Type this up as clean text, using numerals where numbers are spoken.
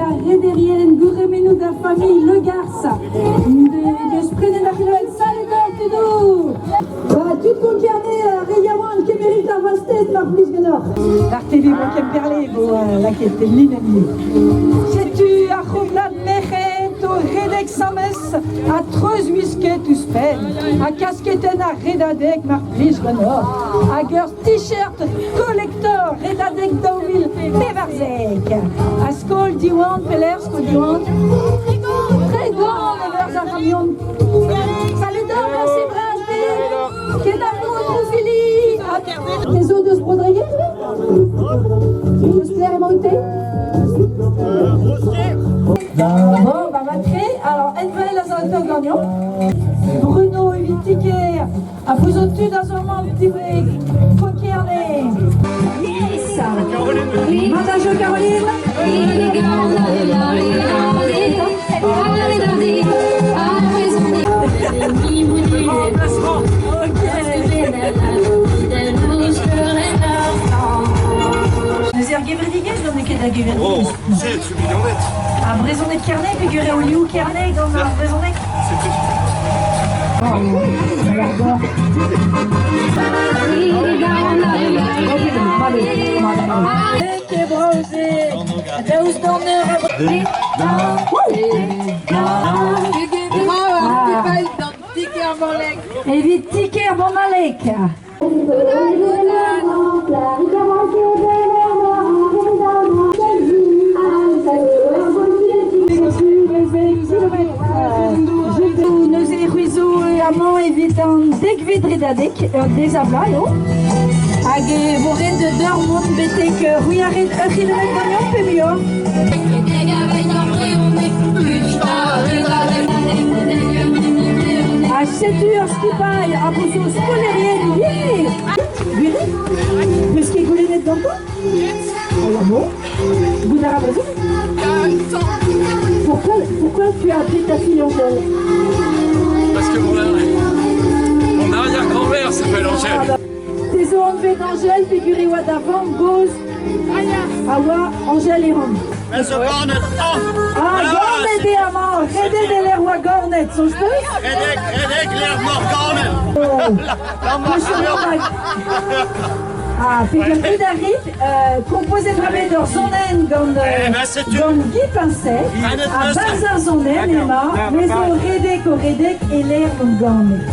d'ar rederien, gourc'hemennoù d'ar familh Le Gars, deus prenet ar c'hiloenn Saludor tudoù! Ba, tud Konk-Kerne, re yaouank, kemerit ar vastez mar plij ganeoc'h. D'ar TV Bro Kemperle e vo lakaet el linenn ivez. Setu ar c'houblad merc'hed o redek sames ha treuzwisket ouzhpenn, ha kasketenn ar redadeg mar plij ganeoc'h, hag ur t-shirt collector redadeg 2014. Ha skol Diwan, pelec'h skol Diwan? Tregont e-barzh ar c'hamion. Salut deoc'h, merci bras Kenavo, Troufili. Te zo deus Bro-Dreger Deus pelec'h emañ-te? Bon, bah matre. Alors, Envel a zo atao ganeomp. Bruno evit tiker. Ha vous zo tud a zo amañ ivez Konk-Kerne. Yes! Mat a jeu, Caroline? Neuze ar gevredigezh n'on ket da gevredigezh. Oh, c'est mignonnette. Ar brezhoneg Kerne peogwir eo liv Kerne gant ar brezhoneg. Daoust d'an eur a Evit ti-kêr Banaleg. Neuze c'hwi zo amañ evit an dekvet redadeg, ur deiz-ha-bloaz eo. Hag e vo ret d'ur mont betek c'hwi a ret ur c'hilometr ganeomp pe muioc'h? Ha setu ur skipailh a vo zo skolaerien ivez! Gwirion? N'eus ket goulennet gantañ? Ah bon? Goût a ra brezhoneg? Pourquoi, pourquoi tu as appelé ta fille Angèle? Parce que mon arrière-grand-mère s'appelle Angèle. Te zo anvet Angèle peogwir e oa da vamm-gozh a oa Angèle Eran. Ez zo ganet Ah, ganet eo amañ! Redet e lec'h oa ganet, soñj 'peus? Redek, redek lec'h mor ganet. Ah, peger goût a rit, composet oa bet ur sonenn gant, gant Guy Pincet, ha barzh ar sonenn emañ, me zo redek o redek e lec'h mont ganet.